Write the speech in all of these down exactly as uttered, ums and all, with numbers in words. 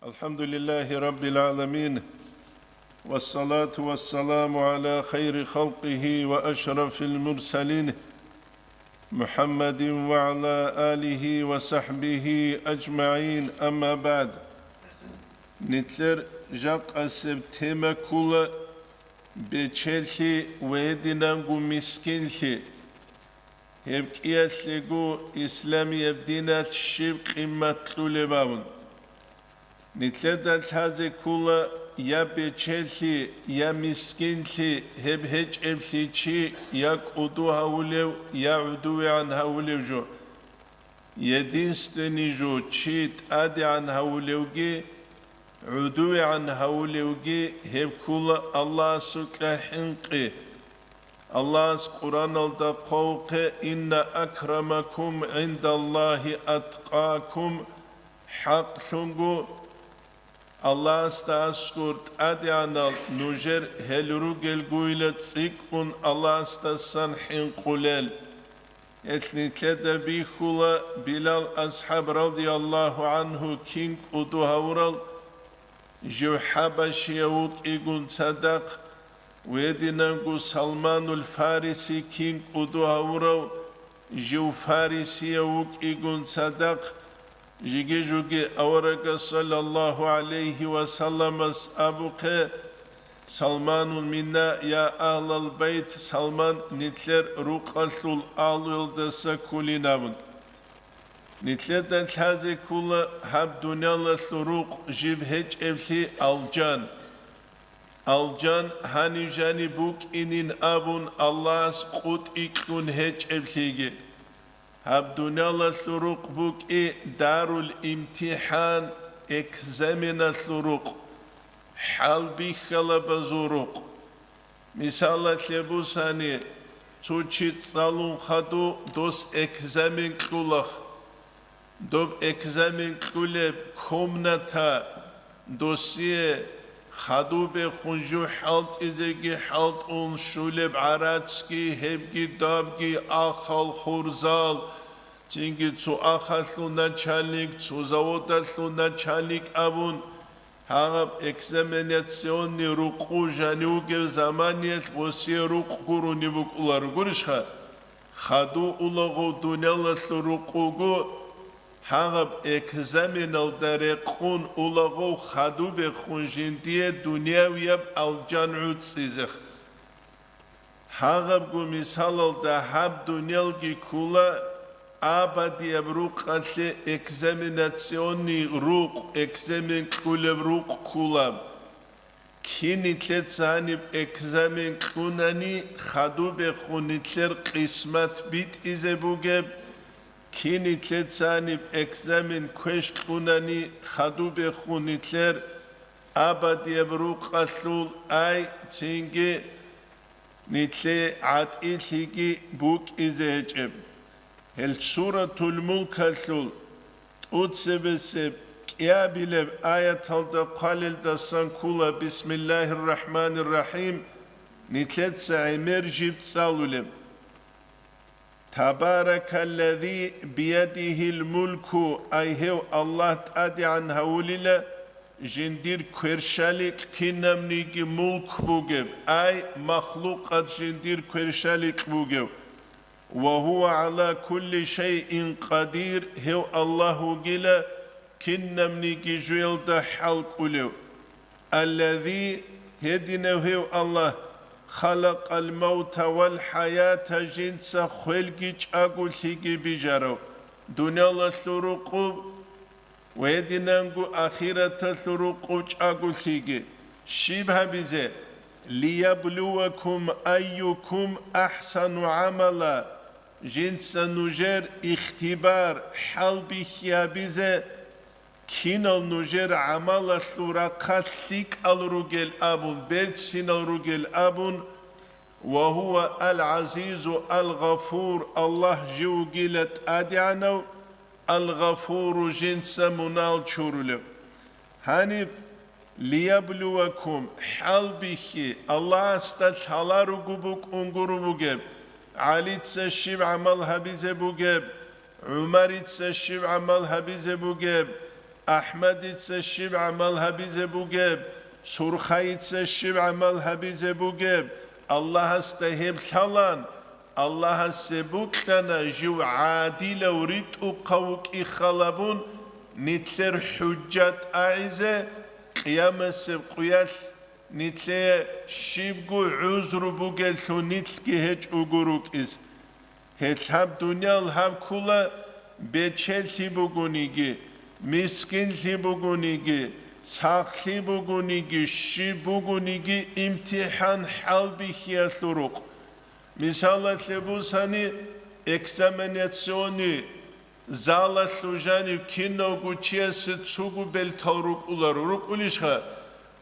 الحمد لله رب العالمين، والصلاة والسلام على خير خلقه وأشرف المرسلين، محمد وعلى آله وصحبه أجمعين، أما بعد. Нилъер жакъасеб тема ккола бечелъи ва гьединанго мискинлъи. Гьеб кӀиялъего исламияб диналъ щиб къиммат кьулеб абун. Нилъеда лъазе ккола я бечелъи, я мискинлъи, гьеб гьечӀеблъи чи я кӀуду гьавулев, я гӀудувегӀан гьавулев жо. Единственный жо чи тӀадегӀан гьавулевги, гӀудувегӀан гьавулевги гьеб ккола Аллагьасукьа хӀинкъи. Аллагьас Къуръаналда хъвавухъе: «Инна акрамакум гӀиндаллагьи аткъакум», хӀакълъунго, Аллагьасда аскӀор тӀадегӀанал нужер гьел ругелгойила цӀикӀкӀун Аллагьасдасан хӀинкъулел. Гьелъ нилъеда бихьула Билал асхӀаб радияллагьу гӀанхӀу кин кӀуду гьавурал, жив хӀабашияв вукӀигун цадахъ, гьединанго Салманул Фариси кин кӀуду гьавурав, жив фарисияв вукӀигун цадахъ, жиги-жуги аварагас саллаллагьу гӀалайгьи ва салламас абухъе: «Салманун минна, я агьлал байт, Салман нилъер рукъалъул агьлуялдаса кколин», – абун. Нилъеда лъазе ккола гьаб дуниялалъул рукъ жиб гьечӀеблъи алжан. Алжан гьанив жаниб букӀинин абун Аллагьас къотӀи кьун гьечӀеблъиги. Гьаб дуниялалъул рукъ букӀи дарул имтихӀан, экзаменалъул рукъ, хӀалбихьалабазул рукъ. Мисалалъе бусани, цо чи цӀалун хадув дос экзамен кьулахъ. Доб экзамен кьулеб комната досие хадубехун жу хӀалтӀизеги хӀалтӀун щулеб гӀарацги, гьебги дабги, ахал, хурзал, цинги цо ахалъул начальник, цо заводалъул начальник абун, гьагъаб экзаменационный рукъу жанив вугев заманиялъ гъосие рукъ гурони букӀуларо гурищха? Хадув улагъов дуниялалъул рукъ вуго, гьагъаб экзаменалда рекъун улагъов хадубехун жиндие дуниявияб алжан гӀуцӀизех. Гьагъабго мисалалда гьаб дуниялги ккула абадияб рукъалъе экзаменационный рукъ, экзамен кьулеб рукъ ккула. Кин нилъеца гьаниб экзамен кьунани хадубехун нилъер къисмат битӀизе бугеб, кин нилъеца гьаниб экзамен квеш кьунани хадубехун нилъер абадияб рукъалъул ай цинги нилъее гӀатӀилъиги букӀизе гьечӀеб. Гьел Суратул Мулкалъул тӀоцебесеб кӀиабилеб аяталда хъвалелдасан ккула: «Бисмиллагьир рахӀманир рахӀим», нилъеца гӀемер жиб цӀалулеб: «Табаракаллази биядигьил мулку», ай гьев Аллагь тӀадегӀан гьавулила, жиндир кверщаликь кинабниги мулк бугеб, ай махлукъат жиндир кверщаликь бугев. «Ва гьува гӀала кулли шайин къадир», гьев Аллагь вугила кинабниги жуялда хӀалкӀулев. «Аллази», гьединав гьев Аллагь, «халакъал мавта вал хӀаята», жинца хвелги чӀаголъиги бижарав, дуниялалъул рукъуб ва гьединанго ахираталъул рукъуб чӀаголъиги. Щиб гьабизе? «Лияблувакум айюкум ахсану гӀамала», жинца нужер ихтибар, хӀалбихьи гьабизе, кинал нужер гӀамалалъул рахъалъ лъикӀал ругел абун, берцинал ругел абун. «Ва гьува ал-ГӀазизу ал-Гъафур», Аллагь жив вугила тӀадегӀанав, ал-Гъафуру, жинца мунагьал чурулев. Гьаниб «лияблувакум», хӀалбихьи, Аллагьасда лъаларуго букӀун гуро бугеб, ГӀалица щиб гӀамал гьабизе бугеб, ГӀумарица щиб гӀамал гьабизе бугеб, АхӀмадица щиб гӀамал гьабизе бугеб, Сурхайица щиб гӀамал гьабизе бугеб, Аллагьасда гьеб лъалан, Аллагьасе букьана жив гӀадилав ритӀухъав вукӀи халабун, нилъер хӀужжат тӀагӀизе, къиямасеб къуялъ нилъее щибго гӀузру бугеллъун нилъги гьечӀого рукӀиз. Гьелъ гьаб дуниял гьаб ккула бечелъи бугониги, мискинлъи бугониги, сахлъи бугониги, щиб бугониги имтихӀан хӀалбихьиялъул рукъ. Мисалалъе бусани, экзаменационный залалъул жанив кинавго чиясе цугу бельтал рукӀуларо, рукӀулищха?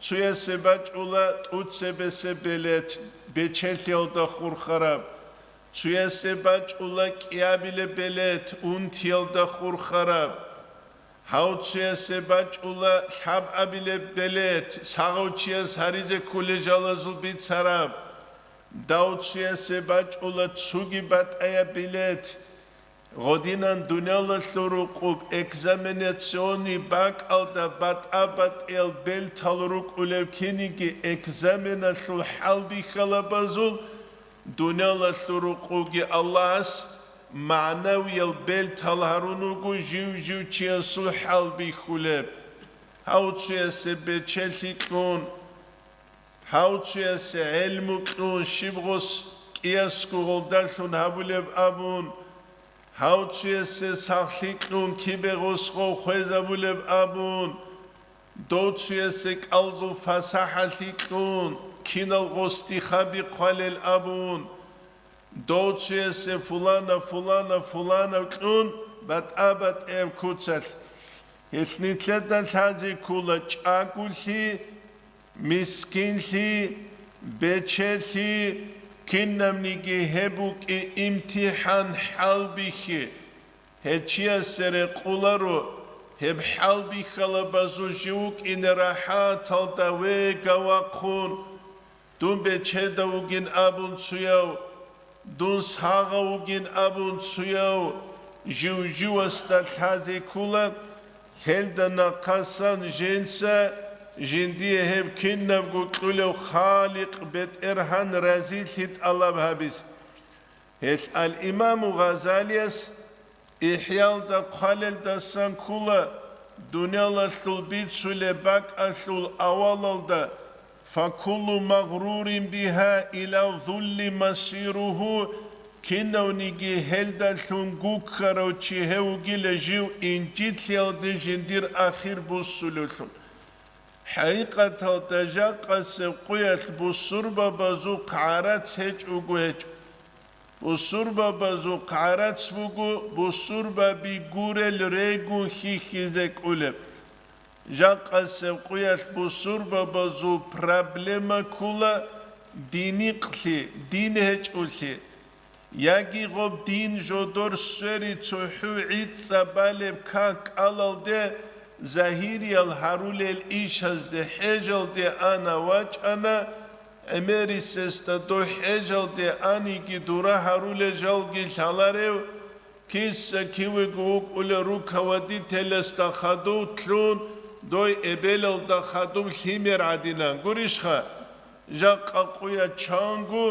Цуясе бачӀула тӀуцебесеб белет, бечелъиялда хурхараб. Цуясе бачӀула кӀиабилеб белет, унтиялда хурхараб. Гьав цуясе бачӀула лъабабилеб белет, сагъав чияс гьаризе кколел жалазул бицараб. Дав цуясе бачӀула цуги батӀаяб билет. Гъодинан дуниялалъул рукъуб экзаменационный бакӀалда батӀа-батӀиял бельтал рукӀулев киниги экзаменалъул хӀалбихьалабазул дуниялалъул рукъуги Аллагьас магӀнавиял бельтал гьарун вуго жив-жив чиясул хӀалбихьулеб. Гьав цуясе бечелъи кьун, гьав цуясе гӀелму кьун, щиб гъос кӀиясго гъолдалъун гьабулеб абун, гьав цуясе сахлъи кьун, кибе гъос гъов хвезабулеб абун, дов цуясе кӀалзул фасахӀалъи кьун, кинал гъос дихъаби хъвалел абун, дов цуясе фулана, фулана, фуланав кьун батӀа-батӀияб куцалъ. Гьелъ нилъеда лъазе ккола чӀагулъи, мискинлъи, бечелъи, кинабниги гьеб букӀи имтихӀан хӀалбихьи. Гьев чиясе рекъоларо, гьеб хӀалбихьалабазул жив вукӀине рахӀаталда вегавахъун. Дун бечедав вугин абун цуяв, дун сагъав вугин абун цуяв, жив-живасда лъазе ккола, гьелда нахъасан жинца жиндие гьеб кинабго кьулев Халикъ БетӀергьан разилъи тӀалаб гьабизе. Гьелъ ал-Имаму Гъазалияс ИхӀялда хъвалелдасан ккола дуниялалъул бицулеб бакӀалъул авалалда: «Факуллу магърурин бигьа иля зулли масиругьу», кинавниги гьелдалъун гуккарав чи гьев вугила жив инжитлъиялде жиндир ахир буссулевлъун. ХӀакъикъаталда жакъасеб къуялъ бусурбабазухъ гӀарац гьечӀого гьечӀо. Бусурбабазухъ гӀарац буго бусурбаби гурел регун хьихьизе кӀолеб. Жакъасеб къуялъ бусурбабазул проблема ккола диникълъи, дин гьечӀолъи. Яги гъоб дин жодор свери цохӀу гӀицӀаб балеб как кӀалалде, загьириял гьарулел ишазде хӀежалде ана вачӀана, гӀемерисесда дой хӀежалде аниги дура гьарулел жалги лъаларев, киса-кивего вукӀулев руководителасда хадув лъун, дой эбелалда хадуб лъимер гӀадинан гурищха? Жакъа къуя чанго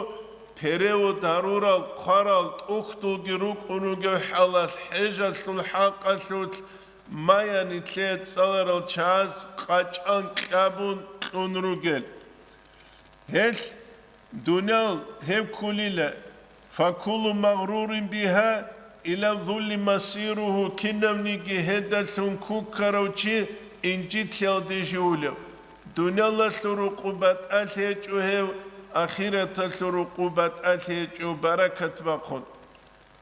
перевод гьарурал хъварал тӀухьдулги рукӀун ругев хӀалалъ хӀежалъул хӀакъалъулъ мая нилъее цӀаларал чагӀаз къачӀан кьабун кьун ругел. Гьелъ дуниял гьеб ккулила, «Факуллу магърурин бигьа иля зулли масиругьу», кинавниги гьелдалъун куккарав чи инжитлъиялде живулев. Дуниялалъул рукъу батӀалъи гьечӀо гьев, ахираталъул рукъу батӀалъи гьечӀо баракат бахъун.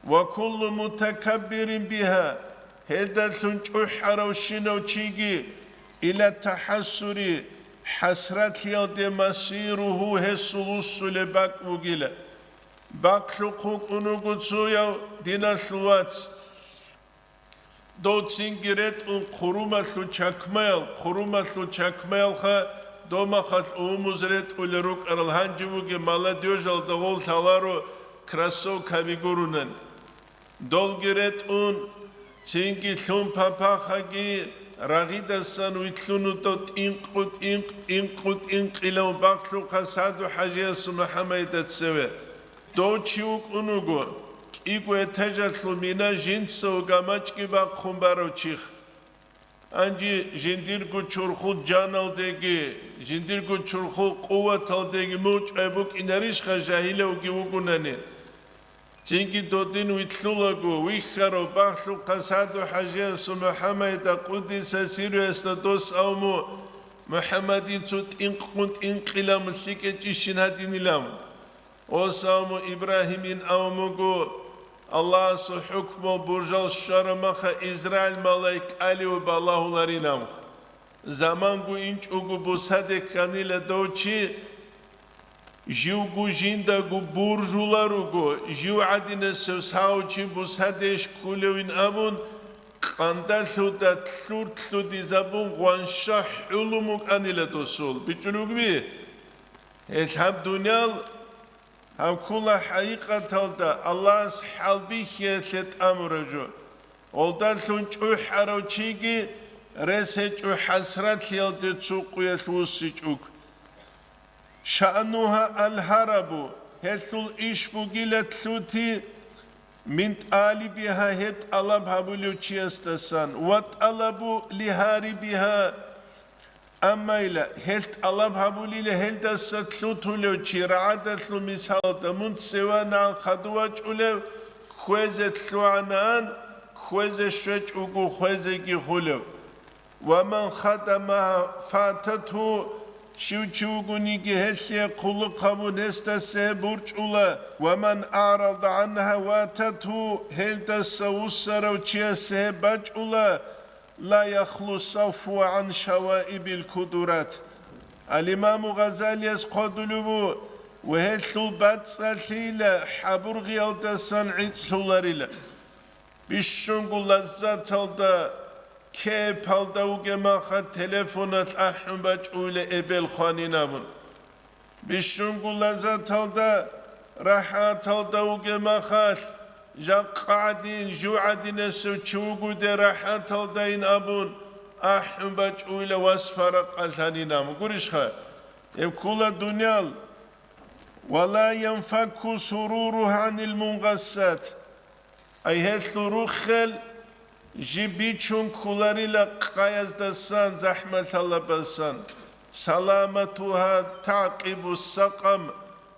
«Ва куллу мутакаббирин бигьа», гьелдалъун чӀухӀаравщинав чиги, «иля тахӀассури», хӀасратлъиялде, «масиругьу», гьесул вуссулеб бакӀ вугила. Бакълъухъ вукӀун вуго цояв диналъул вац. Дов цинги ретӀун хъурумалъул чакмаял, хъурумалъул чакмаялха домахалъ умумуз ретӀулел рукӀарал гьанже бугеб молодёжалда гъов лъаларо кроссовкаби гурунани. Долги ретӀун, цинги лъун папахаги, Рагъидасан вилълъун вуго тӀинкъу-тӀинкъ, тӀинкъу-тӀинкъилав бакълъухъа СагӀду-хӀажиясул МухӀаммадида цеве. Дов чи вукӀун вуго, кӀиго этажалъул мина жинцав гамачӀги бахъун барав чихъ. Гьанже жиндирго чорхол жаналдеги, жиндирго чорхол къуваталдеги мучӀай букӀинарищха жагьилавги вугунани? Цинги додин вилълъулаго, вихьарав бакълъухъа СагӀду-хӀажиясул МухӀаммадида къуддиса сирругьу дос авму МухӀаммадица тӀинкъун тӀинкъилан лъикӀечӀищин гьадинилан. Ос авму Ибрагьимин авмуго, Аллагьасул хӀукму буржал щварамаха Израил малаик кӀалив балагьуларинамха. Замангу инчӀого бусаде кканила дов чи, живго жиндаго буржуларуго, жив гӀадинасев сагъав чи бусадеш ккулевин абун, къандалъуда лъур-лъудизабун гъванша хӀулумукӀанила досул. БичӀчӀулугби? Гьелъ гьаб дуниял гьаб ккола хӀакъикъаталда Аллагьас хӀалбихьиялъе тӀамураб жо. Гъолдалъун чӀухӀарав чиги рес гьечӀо хӀасратлъиялде цо къуялъ вуссичӀого. Шаънугьа алгьарабу, гьелъул иш бугила лъути, мин тӀалибигьа, гьеб тӀалаб гьабулев чиясдасан, ва тӀалабу лигьарибигьа, аммайила, гьелъ тӀалаб гьабулила гьелдаса лъутулев чи, рагӀадалъул мисалалда, мун цеве ванагӀан хадув вачӀулев, хвезе лъугӀанаан, хвезе щвечӀого хвезеги хулев. Ва ман хадамагьа фататгьу, щив чи вугониги гьелъие хъулухъ гьабун гьесдаса гьеб бурчӀула, ва ман аърада гӀангьа вататгьу, гьелдаса вуссарав чиясе гьеб бачӀула, ла яхлу сафгьу гӀан шаваибил кудурат. Ал-Имаму Гъазалияс хъвадулев ву, ва гьелъул бацӀцӀалъийила хӀабургъиялдасан гӀицӀлъуларила. Бищунго лаззаталда, кепалда вугеб маха телефоналъ ахӀун бачӀуйла эбел хванин абун. Бищунго лаззаталда, рахӀаталда вугеб махалъ, жакъа гӀадин, жив гӀадинасев чи вугоде рахӀаталдайин абун, ахӀун бачӀуйла вас паракъалъанин абун. Гурищха? Гьеб ккола дуниял. Ва ла янфакку суруру гьанил мунгъассат. Ай гьелъул руххел жиб бичун кколарила къаяздасан, захӀмалъалабасан, саламатугьа тагӀкъибу сакъам,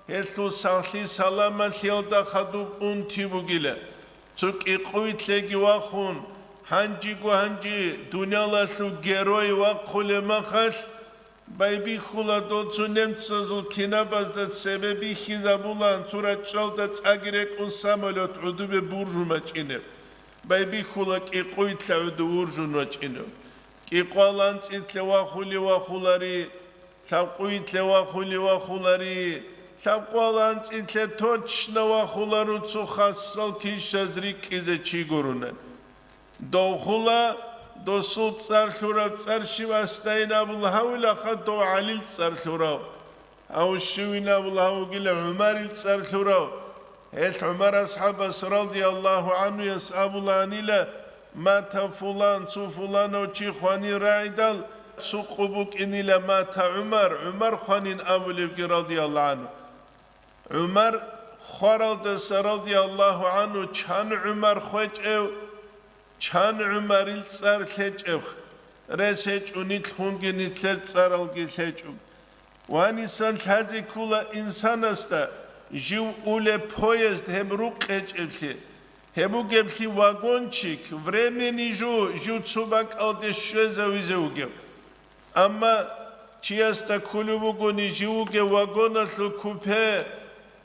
гьелъул сахлъи-саламалъиялда хадуб унти бугила. Цо кӀикъуйлъеги вахун, гьанжего-гьанже дуниялалъул герой вахъулеб махалъ, байбихьула дол цо немцазул кинабазда цебе бихьизабулаан цо рачӀчӀалда цӀаги рекӀун самолет гӀодобе буржун вачӀинеб. Байбихьула кӀикъуйлъа гӀодов вуржун вачӀинев. КӀикъвал анцӀилъа вахули вахулари, лъабкъуйлъа вахули вахулари, лъабкъвал анцӀилъа точно вахуларо цо хасал кишаз рикӀкӀизе чи гуруна. Довхула, досул цӀар лъурав цӀар щив асдайин абула гьавилаха, дов ГӀалил цӀар лъурав. Гьав щивин абула гьавгила ГӀумарил цӀар лъурав. Гьелъ ГӀумар асхӀабас радияллагьу гӀанхуяс абулаанила, мата фулан, цо фуланав чи хванин рагӀидал, цо къо букӀинила мата ГӀумар, ГӀумар хванин абулебги радияллагьу гӀанху. ГӀумар хваралдаса радияллагьу гӀанху чан ГӀумар хвечӀев, чан ГӀумарил цӀар лъечӀеб, рес гьечӀо нилъ хунги нилъер цӀаралги лъечӀо. Ванисан лъазе ккола инсанасда жив улеб поезд гьеб рукъ гьечӀеблъи, гьеб бугеблъи вагончик, времени жо, жив цо бакӀалде щвезавизе вугев. Амма чиясда кколев вугони жив вугев вагоналъул купе,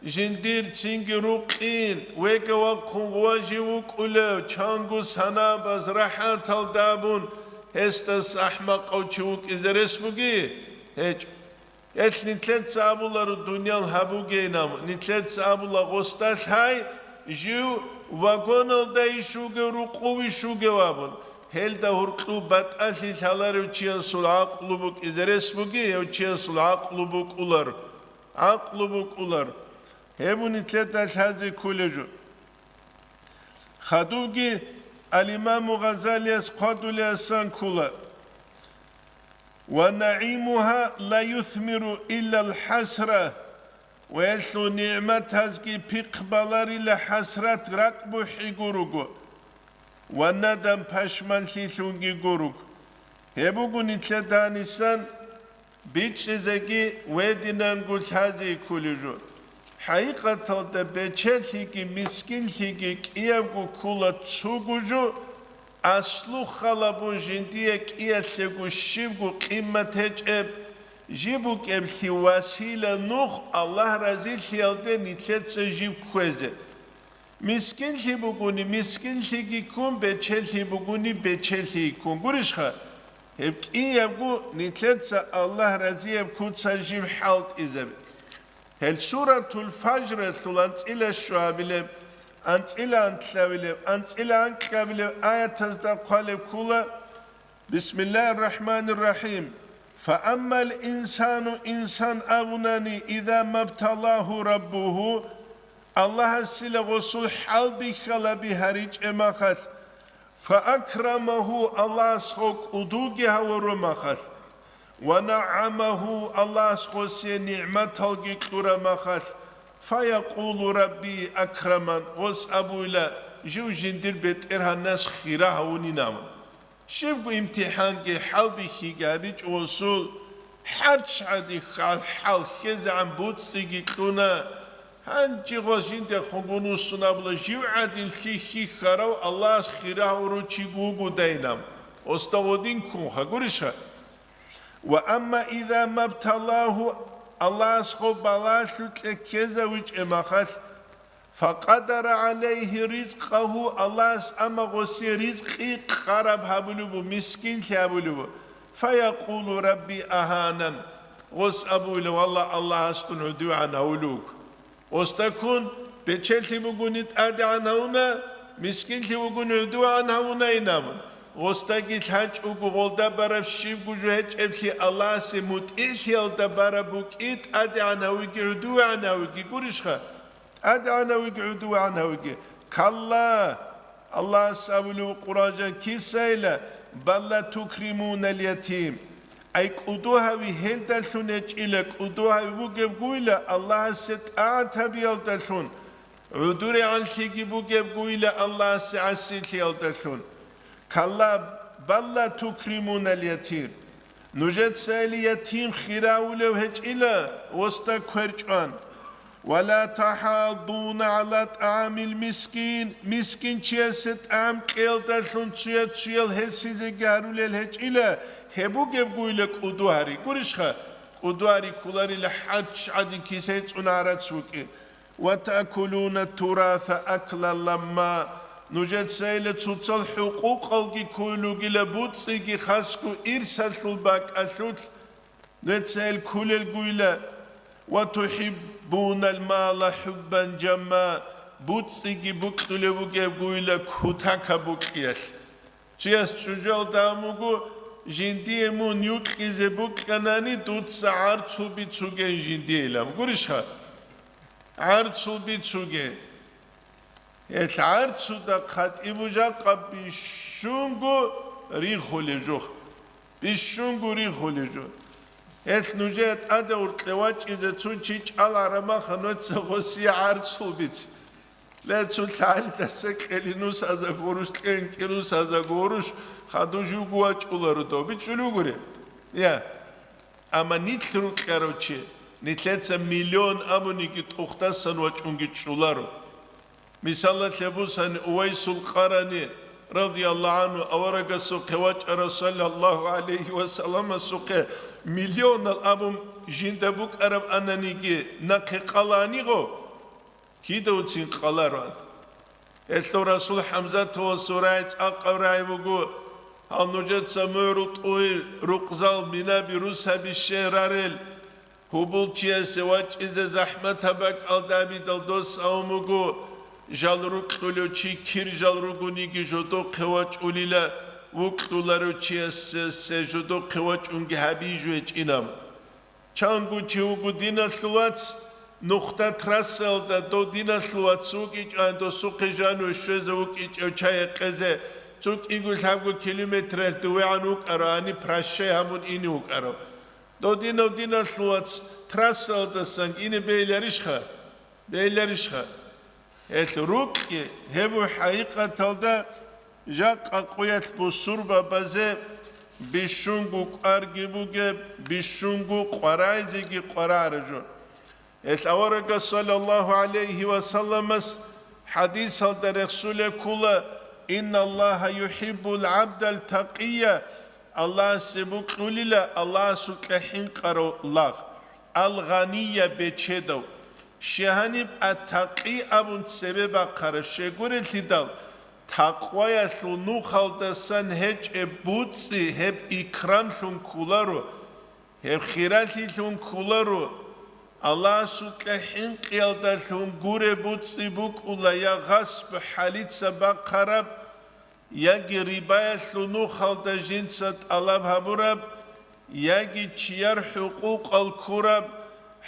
жиндир цинги рукъин, вега вахъун гъува жив вукӀулев, чанго санабаз рахӀаталда абун, гьесдас ахӀмакъав чи вукӀизе рес буги? ГьечӀо. Гьелъ нилъеца абуларо дуниял гьабугейин абун, нилъеца абула гъосда лъай, жив вагоналда иш вугев, рукъов иш вугев абун. Гьелда гьуркьу батӀалъи лъаларев чиясул гӀакълу букӀизе рес буги, гьев чиясул гӀакълу букӀулар, гӀакълу букӀулар. Гьеб нилъеда лъазе кколеб жо. Хадубги ал-Имаму Гъазалияс хъвадулеасан ккола. «Ва нагӀимугьа ла юсмиру иллал хӀасра», ва гьелъул нигӀматазги пихъ баларила хӀасрат ракӀбухӀи гуруго, ва надам пашманлъилъунги гуруго. Гьеб буго нилъеда гьанисан бичӀчӀизеги вединанго лъазе кколеб жо. ХӀакъикъаталда бечелъиги мискинлъиги кӀиябго ккола цого жо, аслу халабун жиндие кӀиялъего щибго къимат гьечӀеб, жиб букӀеблъи васила нух Аллагь разилъиялде нилъеца жиб кквезе. Мискинлъи бугони, мискинлъиги ккун, бечелъи бугони, бечелъи ккун. Гурищха? Гьеб кӀиябго нилъеца Аллагь разияб куца жиб хӀалтӀизабе. Гьел Суратул Фажралъул анцӀила щуабилеб, анцӀила анлъабилеб, анцӀила анкьабилеб аятазда хъвалеб ккола: Бисмиллагьир рахӀманир рахӀим. Фааммал инсану, инсан абунани, иза мабталагьу раббугьу, Аллагьасила гъосул хӀалбихьалаби гьаричӀеб махалъ, фаакрамагьу, Аллагьас гъо кӀудулги гьавураб махалъ, ва нагӀамагьу, Аллагьас гъосе нигӀматалги кьураб махалъ, фаякъулу: «Рабби акраман», гъос абуйла: «Жив жиндир БетӀергьанас хира гьавунин», абун. Щибго имтихӀанги хӀалбихьиги гьабичӀо гъосул, хӀарч гӀади хал-, хӀал хьезегӀан буцӀцӀиги кьуна. Гьанже гъос жинде хунгун вуссун абула: «Жив гӀадин лъихьи хьарав Аллагьас хира гьавурав чи вугодайилан, гъосда гъодин ккунха», гурищха? Ва амма иза мабталагьу, Аллагьас гъо балагьалъукье ккезавичӀеб махалъ, факъадара гӀалайгьи ризкъагьу, Аллагьас амма гъосе ризкъи къараб гьабулеб бу, мискинлъи гьабулеб бу. Фаякъулу: «Рабби агьанан». Гъос абуйла: «Валла, Аллагьас дун гӀудугӀан гьавулев вуго». Гъосда ккун, бечелъи бугони тӀадегӀан гьавуна, мискинлъи бугони гӀудугӀан гьавуна инабун. Гъосдаги лъачӀого гъолда бараб щибго жо гьечӀеблъи Аллагьасе мутӀигӀлъиялда бараб букӀи, тӀадегӀан гьавиги гӀудугӀан гьавиги гурищха? ТӀадегӀан гьавиги гӀудугӀан гьавиги. Калла, Аллагьас абулев Къуръан жан кисайила: «Балла тукримунал ятим». Ай кӀудугьави гьелдалъун гьечӀила, кӀудугьави бугеб гуйла Аллагьасе тӀагӀат гьабиялдалъун, гӀудурегӀанлъиги бугеб гуйла Аллагьасе гӀасилъиялдалъун. Калла, балла тукримунал ятим. Нужеца или ятим хиравулев гьечӀила, гъосда кверчӀван. Ва ла тахӀаддуна гӀала тӀагӀамил мискин, мискинчиясе тӀагӀам кьеялдалъун цуя-цуял гьесизеги гьарулел гьечӀила, гьеб бугебгойила кӀуду гьари. Гурищха, кӀуду гьари кколарила хӀарч гӀадин кисай цӀуна гӀарац вукӀин. Ва таъкулуна тураса аклан ламма, нужецайила цоцал хӀукъукъалги кколел ругила, буцӀцӀиги хасго ирсалъул бакӀалъулъ. Нецайил кколелгуйила, ва тухӀиббунал мала хӀуббан жамма, буцӀцӀиги букьулев вугебгуйила кутака букьиялъ. Чияс чӀужуялда абун буго, жиндие мун юкьизе букьанани, дуца гӀарцул бицуген жиндиейилан. Гурищха? ГӀарцул бицуген. Гьел гӀарцуда хъатӀиб бужахъа бищунго рихулеб жо. Бищунго рихулеб жо. Гьел нужее тӀаде уркье вачӀизе цун чи чӀаларамаха, нуца гъосие гӀарцул биц. Ле, цо лъагӀалидаса кьели нусаза гуруш, кьенкӀи нусаза гуруш, хадув живго вачӀуларо дов. БичӀчӀулев гури? Я. Амма нилъ рукьарав чи, нилъеца миллион абуниги тӀухьдасан вачӀунги чӀоларо. Мисалалъе бусани, Увайсул Къарани, радияллагьу гӀангьу, аварагасухъе вачӀарав, саллаллагьу гӀалайгьи ва салламасухъе, миллионал абун жинда букӀараб ананиги, нахъе къалаанигъо, кидавцин къалароан. Гьелъул Расул ХӀамзатовасул рагӀи цӀакъаб рагӀи буго, гьал нужеца мугӀрул тӀугьи рукъзал минаби русаби щей рарел, гьубулчиясе вачӀизе захӀматаб бакӀалда абидал дос авун буго, жал рукьулев чи кир жал ругониги жодохъе вачӀулила, вукьуларев чиясе жодохъе вачӀунги гьабизе гьечӀинаб. Чанго чи вуго диналъул вац, нухда трассаялда дов диналъул вац вукӀичӀан, досухъе жаниве щвезе вукӀичӀев чай гьекъезе, цо кӀиго-лъабго километралъ довегӀан вукӀарав, гьаниб прощай гьабун ине вукӀарав. Додинав диналъул вац, трассаялдасан ине бегьиларищха? Бегьиларищха? Гьелъ рукъги гьеб хӀакъикъаталда жакъа къуялъ бусурбабазе бищунго кӀварги бугеб, бищунго къварайзеги къварараб жо. Гьелъ аварагас саллаллагьу гӀалайгьи ва салламас хӀадисалда рехсулеб ккола: «Инналлагьа юхӀиббул гӀабдал такъия», Аллагьасе бокьулила Аллагьасукьа хӀинкъарав лагъ, «ал-гъания», бечедав. Щай гьаниб ат-такъи абун цебе бахъараб? Щайгурелъидал, такъваялъул нухалдасан гьечӀеб буцӀцӀи гьеб икрамлъун кколаро, гьеб хиралъилъун кколаро. Аллагьасукьа хӀинкъиялдалъун гуреб буцӀцӀи букӀула я гъасб хӀалица бахъараб, яги рибаялъул нухалда жинца тӀалаб гьабураб, яги чияр хӀукъукъал ккураб.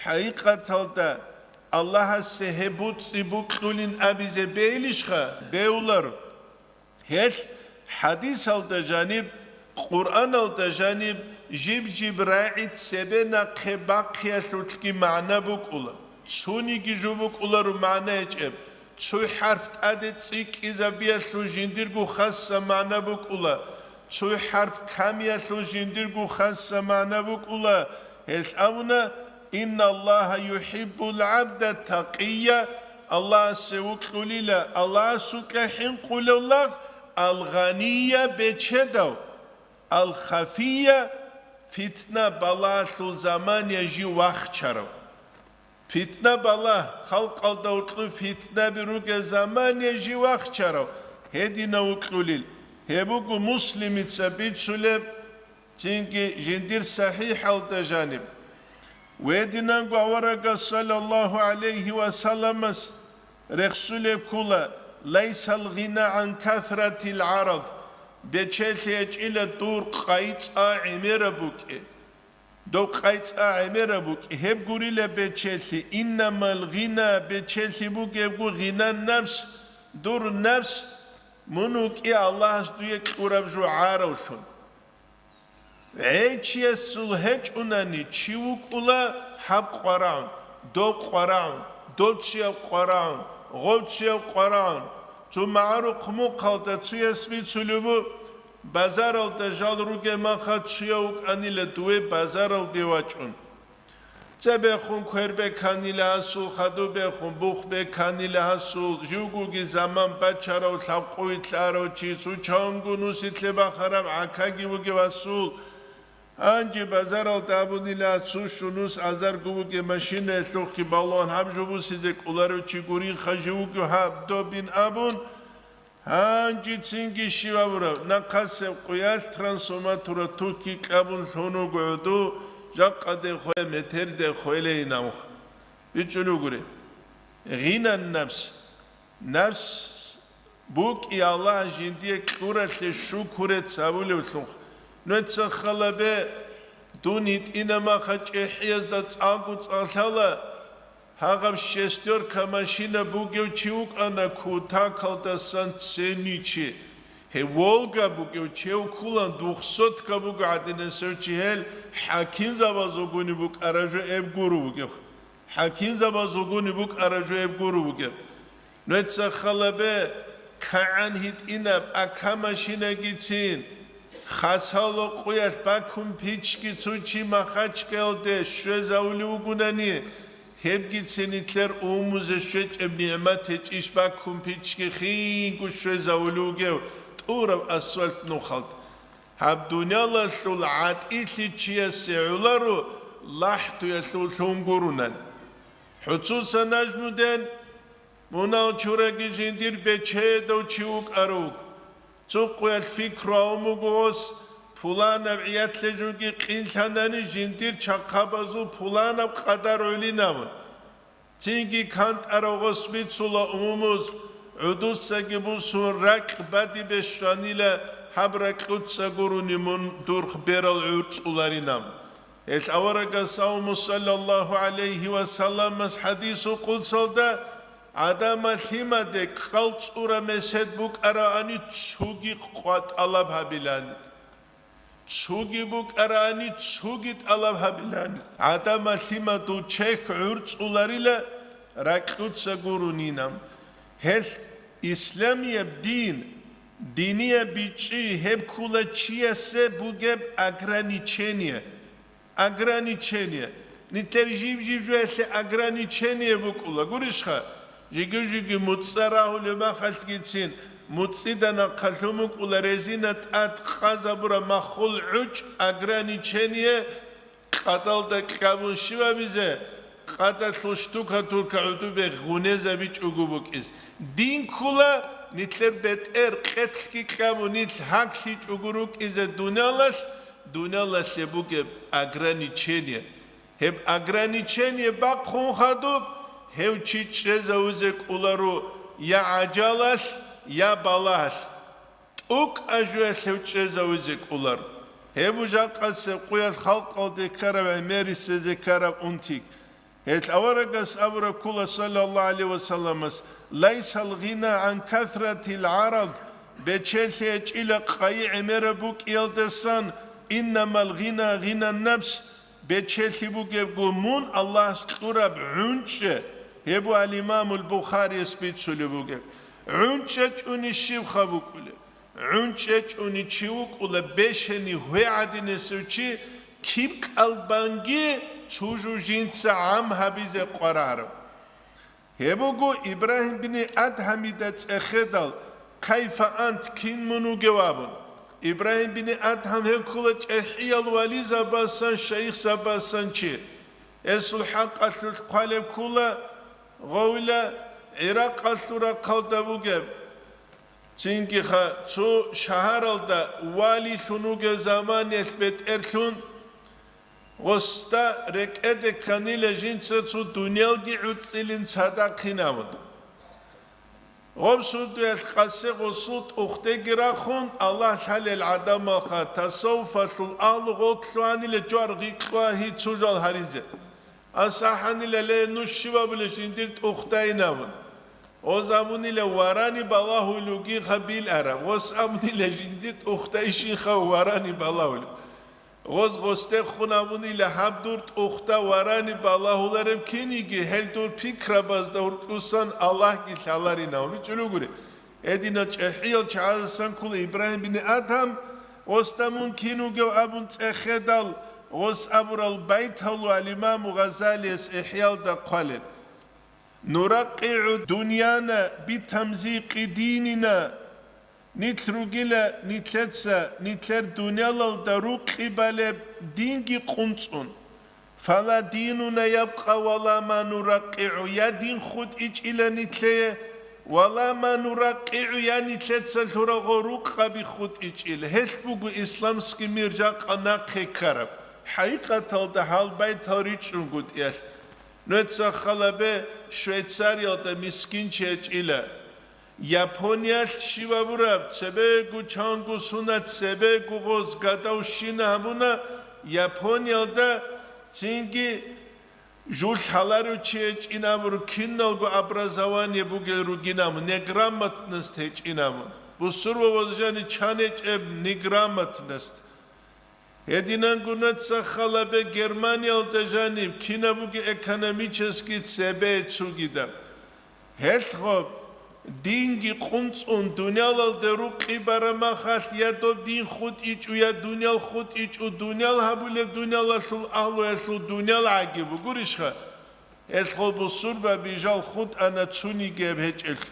ХӀакъикъаталда Аллагьасе гьеб буцӀцӀи букьулин абизе бегьилищха? Бегьуларо. Гьелъ хӀадисалда жаниб, Къуръаналда жаниб жиб-жиб рагӀи цебе нахъе бахъиялъулъги магӀна букӀула. Цониги жо букӀуларо магӀна гьечӀеб. Цо хӀарп тӀаде цӀикӀкӀизабиялъул жиндирго хасса магӀна букӀула, цо хӀарп камиялъул жиндирго хасса магӀна букӀула. Гьелъ абуна: «Инналлагьа юхӀиббул гӀабда такъия», Аллагьасе вукьулила Аллагьасукьа хӀинкъулев лагъ, «ал-гъания», бечедав, «ал-хафия», фитна-балагьалъул замания жив вахчарав. Фитна-балагь, халкъалда гьоркьоб фитнаби ругел замания жив вахчарав, гьединав вукьулел. Гьеб буго Муслимица бицулеб, цинги жиндир СахӀихӀалда жаниб. Гьединанго аварагас саллаллагьу гӀалайгьи ва салламас рехсулеб ккола: «Лайсал гъина гӀан касратил гӀарад», бечелъи гьечӀила дур къайцӀа гӀемераб букӀи. Доб къайцӀа гӀемераб букӀи, гьеб гурила бечелъи. «Иннамал гъина», бечелъи бугебго, «гъинан нафс», дур нафс, мун вукӀи Аллагьас дуе кьураб жо гӀаравлъун. ГӀей чиясул гьечӀунани, чи вукӀула гьаб къварагӀун, доб къварагӀун, доб чияв къварагӀун, гъов чияв къварагӀун. Цо магӀарухъ мухъалда цояс бицулеб буго, базаралда жал ругеб маха цояв вукӀанила дуе базаралде вачӀун. Цебехун квер беканила гьасул, хадуб бехун бух беканила гьасул, живгоги заман бачарав, лъабкъоги лъарав чи, цо чанго нусилъе бахараб гӀакаги вугев гьасул. Гьанже базаралда абунила цо щунус азарго вугев машинаялъухъги балугьан гьаб жо бусизе кӀоларев чи гурин, хажи вугев гьаб добин абун, гьанжецинги щив абураб, нахъасеб къуялъ трансформатора тукки кьабун лъун вуго гӀуду, жакъа дехъе метерде хвелейин абун. БичӀчӀулев гури. Гъинан нафс. Нафс букӀи Аллагь жиндие кьуралъе шукуре цавулевлъун. Нуца халабе, дун гьитӀина маха чӀехӀиязда цӀакъго цӀалъала, гьагъаб шестерка машина бугев чи вукӀана кутакалдасан ценичи. Гьев Волга бугев чев ккулан, двухсотка буго гӀадинасев чи гьел, хӀакимзабазулгуни букӀараб жо эб гуро бугев. ХӀакимзабазулгуни букӀараб жо эб гуро бугев. Нуца халабе, кагӀан гьитӀинаб ака машинагицин, хасало къуялъ бакун пичги цо чи Махачкалде щвезавулев вугунани, гьебгицин нилъер умузе щвечӀеб нигӀмат гьечӀищ баккун пичги хинго щвезавулев вугев тӀураб асфальт нухалда. Гьаб дуниялалъул гӀатӀилъи чиясе гӀоларо лахӀтуялъул лъун гурунан. ХӀуцуса нажмуден, мунал чураги жиндир бечедав чи вукӀарав вуго. Цо къуялъ пикру гьавун буго гъос, пуланаб гӀиятлъе жуги къинлъанани жиндир чахъабазул пуланаб къадар гӀолинавун. Цинги кантӀарав гъос бицула умумуз, гӀудусаги бусун ракь бадибе щванила, гьаб ракьуца гурони мун дурх берал гӀурцӀуларинаб. Гьелъ аварагас авму саллаллагьу гӀалайгьи ва салламас хӀадису къудсалда, ГӀадамал лъимаде кӀал цӀура месед букӀаравани, цуги къва тӀалаб гьабилани. Цуги букӀарани, цуги тӀалаб гьабилан. ГӀадамал лъимадул чехь гӀурцӀуларила ракьуца гурунинан. Гьелъ исламияб дин, динияб бичӀчӀи гьеб ккула чиясе бугеб ограничение. Ограничение. Нилъер жиб-жиб жоялъе ограничение букӀула. Гурищха? Жиги-жиги муцӀа рагьулеб махалъгицин, муцӀида нахъалъун букӀула резина тӀад къазабураб маххул гӀучӀ, ограничение, къадалда кьабун щибабизе, къадалъул штукатурка гӀудубе гъунезабичӀого букӀиз. Дин ккула, нилъер бетӀер къелъги кьабун, нилъ гьаклъичӀого рукӀизе дуниялалъ, дуниялалъе бугеб ограничение. Гьеб ограничение бахъун хадуб, гьев чи чӀезавизе кӀоларо я гӀажалалъ, я балагьалъ. ТӀукӀа жоялъ гьев чӀезавизе кӀоларо. Гьеб жакъасеб къуялъ халкъалде ккараб гӀемерисезе ккараб унтик. Гьелъ аварагас абураб ккула, саллаллагьу гӀалайгьи ва салламас: «Лайсал гъина гӀан касратил гӀарад», бечелъи гьечӀила къайи гӀемераб букӀиялдасан, «иннамал гъина гъинан нафс», бечелъи бугебго мун Аллагьас кьураб гӀунчӀчӀи, гьеб буго ал-Имамул Бухарияс бицулеб бугеб. ГӀунчӀчӀи чӀуни щибха букӀулеб? ГӀунчӀчӀи чӀуни чи вукӀула бешани гьвей гӀадинасев чи, киб кӀалбанги цо жо жинца гӀам гьабизе къварараб. Гьеб буго Ибрагьим бини Адгьамида цӀехедал: «Кайфа ант, кин мун вугев?» абун. Ибрагьим бини Адгьам гьев ккула чӀехӀиял вализабасан, шайихзабасан чи. Гьесул хӀакъалъулъ хъвалеб ккула гъовила ГӀиракъалъул рахъалда бугеб. Цинги-ха цо шагьаралда валилъун вугев заманиялъ бетӀерлъун, гъосда рекӀеде кканила жинца цо дуниялги гӀуцӀилин цадахъинавун. Гъоб сордоялъ къасе гъосул тӀухьдеги рахун, Аллагь лъалел гӀадамалха, тасаввуфалъул агьлу гъолъ лъугьанила жвар гъикьва гьи цо жал гьаризе. Ас ахӀанила: «Ле, нуж щиб абулеб, жиндир тӀухьдайинавун?» Гъоз абунила: «Варани балагьулев гинха билараб». Гъос абунила: «Жиндир тӀухьдайищинха варани балагьулев?» Гъоз гъосдехун абунила: «Гьаб дур тӀухьда варани балагьулареб киниги, гьел дур пикрабазда гьуркьусан Аллагьги лъаларинав». БичӀчӀулев гури. Гьединал чӀехӀиял чагӀазасан ккола Ибрагьим бин Адгьам, гъосда мун кин вугев абун цӀехедал, гъос абурал байтал ва Имаму Гъазалияс ИхӀялда хъвалел: «НуракъигӀу дуньяна битамзикъи динина», нилъ ругила нилъеца нилъер дуниялалда рукъи балеб динги къунцӀун. «Фала динуна ябкъа вала ма нуракъигӀу», я дин хутӀичӀила нилъее, «вала ма нуракъигӀу», я нилъеца лъурал гъо рукъаби хутӀичӀила. Гьелъ буго исламский мир жакъа нахъе ккараб. ХӀакъикъаталда гьал байтал ричӀчӀунгутӀиялъ. Нужеца хал гьабе, Швейцариялда мискинчи гьечӀила. Япониялъ щиб абураб, цебего чанго сунат, цебего гъоз гадав щина гьабуна Япониялда, цинги жул лъаларев чи гьечӀин абуру, киналго образование бугел ругин абун, неграмотность гьечӀин абун. Бусурба вазжани чан гьечӀеб неграмотность. Гьединанго нужеца хал гьабе, Германиялда жаниб кинаб бугеб экономический цебе цугидаб. Гьелъго динги къунцӀун дуниялалде рукъи бараб махалъ, я доб дин хутӀичӀо, я дуниял хутӀичӀо, дуниял гьабулеб, дуниялалъул агьлуялъул дуниял гӀаги бугурищха? Гьелъго бусурбаби жал хутӀана цониги гьеб гьечӀелъ.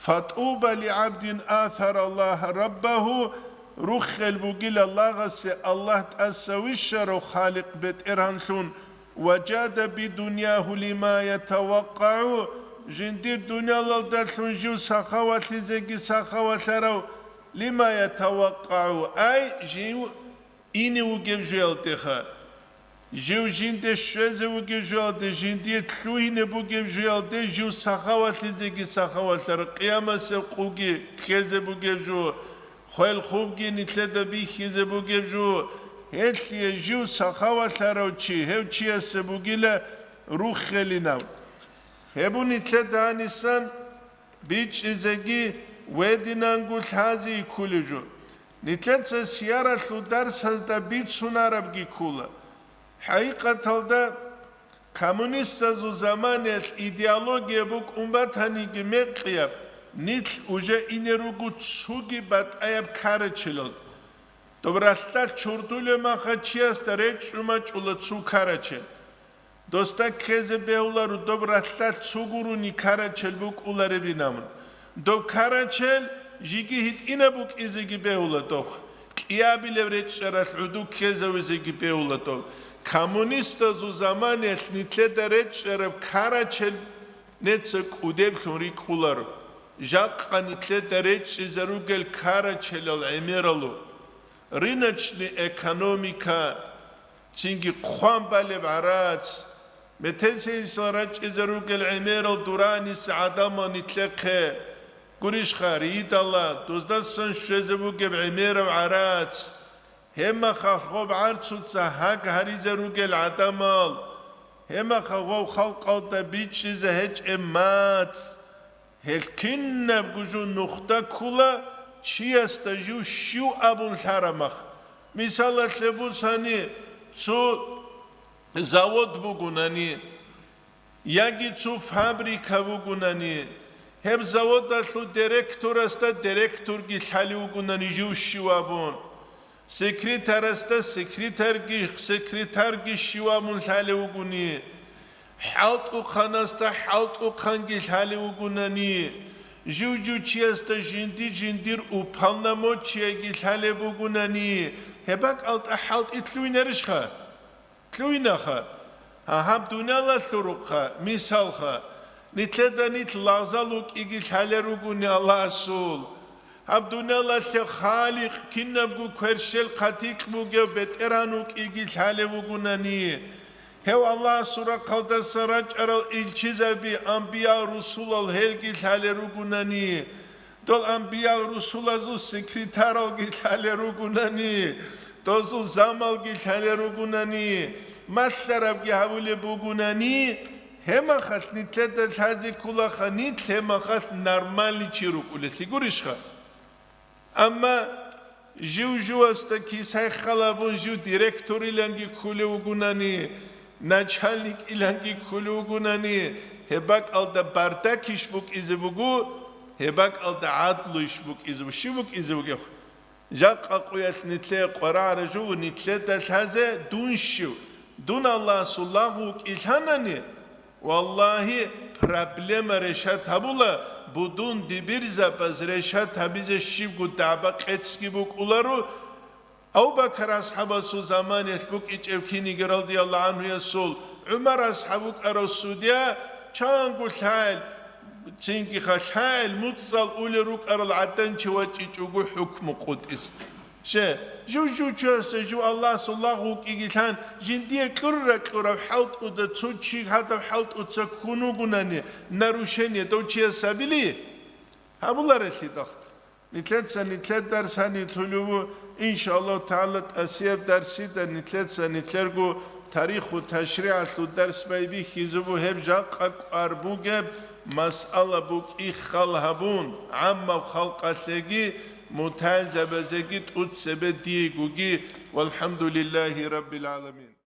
«ФатӀуба лигӀабдин асара Аллагьа раббагьу», руххел бугила лагъасе Аллагь тӀаса вищарав Халикъ БетӀергьанлъун, «ва жада бидуньягьу лима ятавакъагӀу», жиндир дуниялалдалъун жив сахавалъизеги сахавалъарав, «лима ятавакъагӀу», ай, жив ине вугев жуялдеха, жив жинде щвезе вугев жуялде, жиндие лъугьине бугев жуялде жив сахавалъизеги сахавалъара, къиямасеб къуги ккезе бугев жо, хвел хубги нилъеда бихьизе бугев жо, гьелъие жив сахавалъарав чи, гьев чиясе бугила руххелинав. Гьеб нилъеда гьанисан бичӀчӀизеги вединанго лъазе кколеб жо. Нилъеца сияралъул дарсазда бицунарабги ккола. ХӀакъикъаталда, коммунистазул заманаялъ идеология букӀун батаниги мекъияб, нилъ уже ине руго цоги батӀаяб карачелалда. Доб ралъдалъ чурдулеб маха чиясда речӀчӀун бачӀула цо карачел. Досда ккезе бегьуларо доб ралъдалъ цо гурони карачел букӀуларебин абун. Доб карачел жеги гьитӀинаб букӀизеги бегьула дохъ, кӀиабилеб речӀчӀаралъ гӀодов ккезавизеги бегьула доб. Коммунистазул заманаялъ нилъеда речӀчӀараб карачел неца кӀудеблъун рикӀкӀуларо. Жакъа нилъеда речӀчӀизаругел карачелал гӀемералъул, рыночный экономика, цинги хъван балеб гӀарац, метер-сенисал рачӀизе ругел гӀемерал дураниса гӀадамал нилъехъе, гурищха, ридала, доздасан щвезе бугеб гӀемераб гӀарац, гьебмахалъ гъоб гӀарцуца гьаг гьаризе ругел гӀадамал, гьебмахалъ гъов халкъалда бичӀчӀизе гьечӀеб мацӀ, гьел кинабго жо нухда ккола, чиясда жив щив абун лъарамах. Мисалалъе бусани, цо завод бугунани, яги цо фабрика бугунани, гьеб заводалъул директорасда директорги лъалев вугунани жив щив абун. Секретарасда секретарги, секретарги щив абун лъалев вугони, хӀалтӀухъанасда хӀалтӀухъанги лъалев вугунани, жив-жив чиясда жинди-жиндир уполномочиеги лъалеб бугунани, гьеб бакӀалда хӀалтӀи лъугьинарищха? Лъугьинаха. Гьаб дуниялалъул рукъха, мисалха, нилъеда нилъ лагъзал вукӀиги лъалел ругони Аллагьасул. Гьаб дуниялалъе Халикъ, кинабго кверщел хъатикь бугев БетӀергьан вукӀиги лъалев вугунани, гьев Аллагьасул рахъалдаса рачӀарал илчизаби, анбиял-русулал гьелги лъалел ругунани, дол анбиял-русулазул секретаралги лъалел ругунани, дозул замалги лъалел ругунани, малъарабги гьавулеб бугунани, гьебмахалъ нилъеда лъазе кколаха, нилъ гьебмахалъ нормальный чи рукӀулелъи гурищха? Амма жив-живасда кисай хал абун жив директориланги кколев вугунани, начальникиланги кколев вугунани, гьеб бакӀалда бардакищ букӀизе буго, гьеб бакӀалда гӀадлуйищ букӀизе буго, щиб букӀизе бугеб? Жакъа къуялъ нилъее къварагӀараб жо, нилъеда лъазе дун щив, дун Аллагьасул лагъ вукӀилъанани, валлагьи, проблема решат гьабула, будун дибирзабаз решат гьабизе щибго дагӀба-къецги букӀуларо, Абу-Бакар асхӀабасул заманаялъ букӀичӀеб киниги радияллагьу гӀанхуясул, ГӀумар асхӀаб вукӀарав судья, чанго лъагӀел, цинги ха лъагӀел муцӀал улел рукӀарал гӀадан чи вачӀичӀого хӀукму къотӀизе. Ще, жив-жив чиясда жив Аллагьасул лагъ вукӀигилъан, жиндие кьур-ракьураб хӀалтӀуда цо чи гьадаб хӀалтӀуца ккун вугунани, нарушение дов чияс гьабили? Гьабуларелъидал. Нилъеца нилъер дарс гьаниб лъулев ву, иншааллагьу тагӀала, тӀасияб дарсида нилъеца нилъерго тариху ташригӀалъул дарс байбихьизе ву, гьеб жакъа кӀвар бугеб масъала букӀин хал гьабун, гӀаммаб халкъалъеги мутагӀилзабазеги тӀуцебе диегоги. ВалхӀамдулиллагьи раббил гӀаламин.